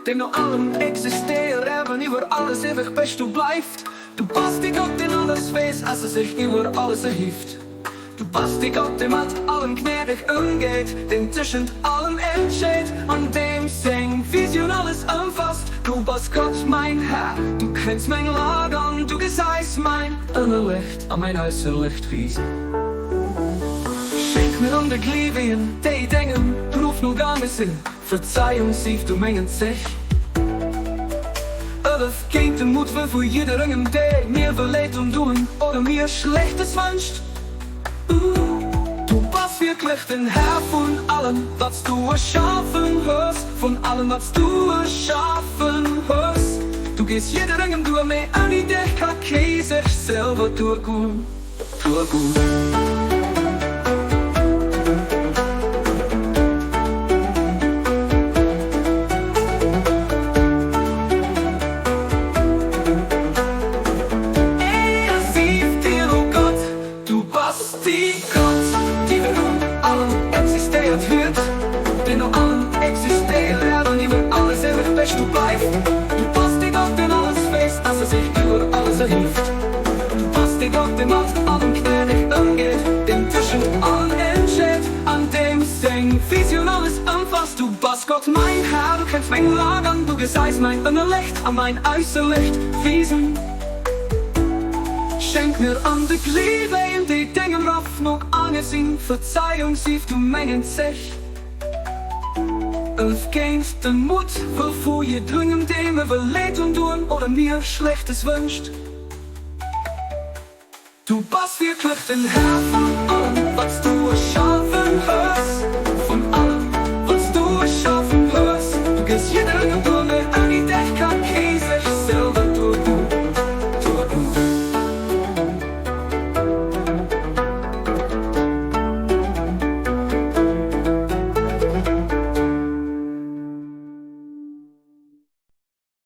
Dem no allem existéieren iwwer alles eweg besto bleift. Du bass dee Gott, deen alles weess, as e sech iwwer alles erhieft. Du bass dee Gott, dee mat allem gnädeg ëmgeet, deen tëschent allem entscheet an deem seng Visioun alles ëmfasst. Du bass Gott, mäin Här, du kenns meng Lag an du gesäis mäin ënnerlecht a mäin äusserlecht Wiesen. Schenk mir an de Gleewegen, déi dengem Ruff no gaange sinn, Verzeiung sief du mengen Zech. Hëllef géint de Muttwëll vu jidderengem, dee mir wëll Leed undoen oder mir Schlechtes wënscht. Du bass wierklech den Här vun allem, wat s du erschafen hues, vun allem, wat s du erschafen hues. Du gees jidderengem duer, mee ouni dech ka kee sech selwer duergoen. Éier sief dir, o Gott, du bass dee Gott, dee virun allem existéiert huet, deen no allem existéiert an iwwer alles ewech besto bleift. Du bass dee Gott, deen alles weess, dass e sech iwwer alles erhieft. Du bass dee Gott, dee mat allem gnädeg ëmgeet, deen tëschent allen entscheet an deem seng Visioun alles ëmfasst. Du bass Gott, mäin Här, du kenns meng Lag an du gesäis mäin ënnerlecht a mäin äusserlecht Wiesen. Schenk mir an de Gleewegen, déi dengem Raff no gaange sinn, Verzeiung, sief du mengen Zech. Ëlf géint de Muttwëll vu jiddrengem, dee mir wëll Leed undoen oder mir Schlechtes wënscht. Du bass wierklech den Här vun allem, wat s du erschafen.